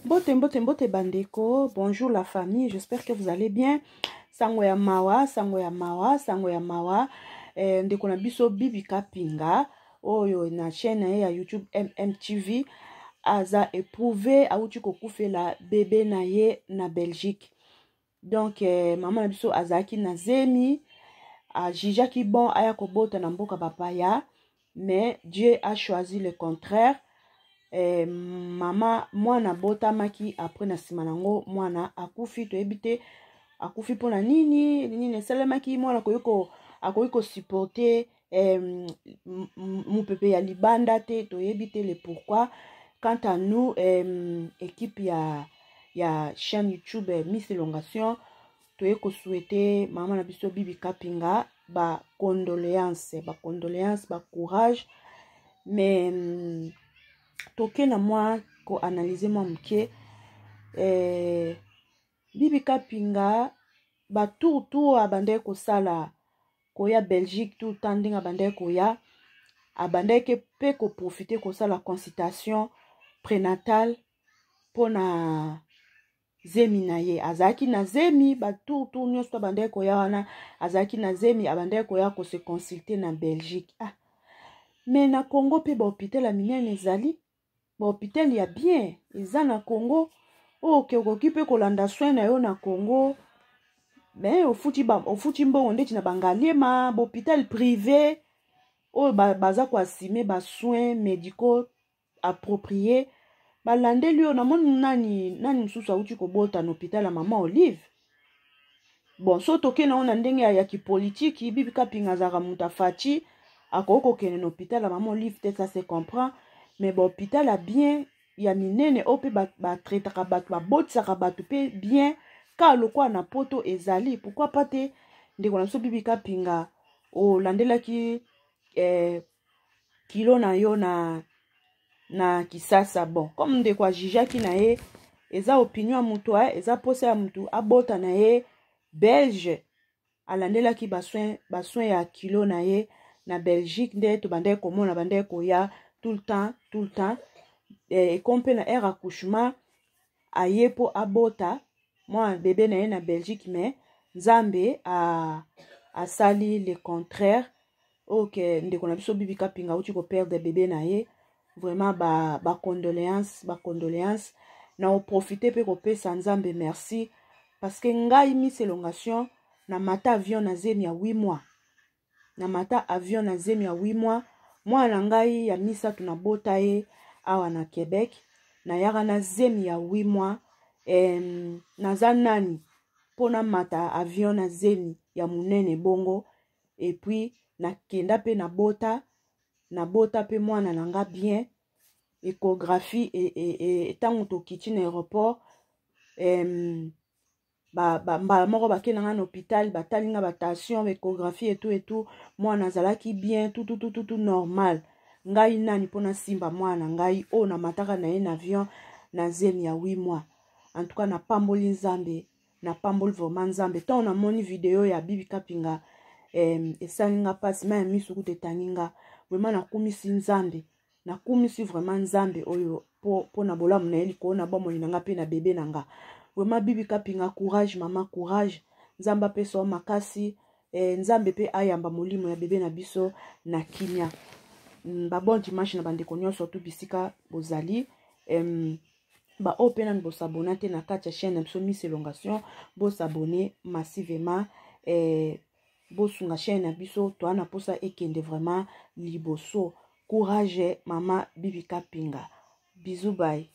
Mbote, mbote, mbote bandeko. Bonjour la famille, j'espère que vous allez bien. Sango ya mawa, sango ya mawa, sango ya mawa. Eh, ndeko na biso Bibi Kapinga oyo na chaîne na ye ya YouTube MMTV aza éprouvé, awuti kokufela bebe na ye na Belgique. Donc eh, mama na biso azalaki na zemi, ajijaki bon aya kobota na mboka bapaya, mais Dieu a choisi le contraire. Eh, mama mwana abotamaki après na nsima nango mwana akufi, toyebi te akufi mpona nini, nini esalemaki mwana akoki kosupporte eh, mopepe ya libanda te, toyebi te le pourquoi. Quant à nous, eh, équipe ya chaîne YouTube eh, Miss Elongation, toye kosouhaite mama na biso Bibi Kapinga ba condoléance, ba condoléance, ba courage. Mais toke na mwa koanalyse mwa moke. Eh, Bibi Kapinga batour tour abandaki kosala koya Belgique tout temps, ndenge abandaki koya, abandaki mpe koprofite kosala consultation prénatale mpona zemi na ye. Azalaki na zemi batour tour nyonso abandaki koya wana, azalaki na zemi, abandaki koya kose consulter na Belgique. Ah, mais na Congo mpe bahôpital ya minene ezali, bahôpital ya bien eza na Congo oyo okoki mpe kolanda soin na yo na Congo. Mais ofuti mbongo ndeti na bangaliema, bahôpital privé oyo baza koassumer basoins médicaux approprié, balandeli oyo. Namoni nani nani mosusu awuti kobota na hôpital ya Mama Olive. Bon, so tokende yango na ndenge ya kipolitiki, Bibi Kapinga azalaka moto afaci, akoki kokende na hôpital ya Mama Olive te, ça se comprend. Mais bahôpital ya bien ya minene oyo mpe batraitaka bato, babotisaka bato mpe bien kaka lokola na Poto ezali, pourquoi pas te? Ndeko na biso Bibi Kapinga, olandelaki eh, kilo na yo na Kisasa. Bon, comme ndeko ajijaki na ye, eza opinion ya motu, eza posa ya motu abota na ye belge, alandelaki basoin ya kilo na ye na Belgique. Nde tobandaki komona bandaki koya tout le temps, tout le temps. Ekomi mpe na heure accouchement, aye mpo abota mwana bebe na ye na Belgique, mais Nzambe asali le contraire. Oyo ke ndeko na biso Bibi Kapinga auti koperdre bebe na ye. Vraiment bacondoléance, ba bacondoléance. Na oprofite mpe kopesa Nzambe merci, parce que ngai Miss Elongation na mata avion na zemi ya 8 mois, na mata avion na zemi ya 8 mois. Mwana na ngai ya misato nabota ye awa na Québec, nayaka na zemi ya 8 mois. Naza nani mpo namata avion na zemi ya monene bongo? Et puis nakenda mpe nabota mpe mwana na nga bien, échographie. Ntango tokiti na aéroport, mbala moko bakei na nga na hôpital, batali nga batension, échographie etu etu, mwana azalaki bien, tututututu normal. Ngai nani mpo nasimba mwana na ngai oyo namataka na ye na avion na zemi ya 8 mois? En tout cas, napamboli Nzambe, napamboli vraiment Nzambe. Ntango namoni video ya Bibi Kapinga, esali nga mpasi, mai ya miso kuta etangi nga. Vraiment nakumisi Nzambe, nakumisi vraiment Nzambe oyo mpo na bolamu na ye likolo na bomoi na nga mpe na bebe na nga. Vraiment Bibi Kapinga, courage mama, courage. Nzambe apesa yo makasi, Nzambe mpe ayamba molimo ya bebe na biso na kimia. Babon dimanche na bandeko nyonso tu bisika bozali. Baoyo mpe nanu bosabona te na kati ya chaîne na biso Miss Elongation, bosabone massivement, bosunga chaîne na biso, toa na mposa ekende vraiment liboso. Courage mama Bibi Kapinga, bisous, bye.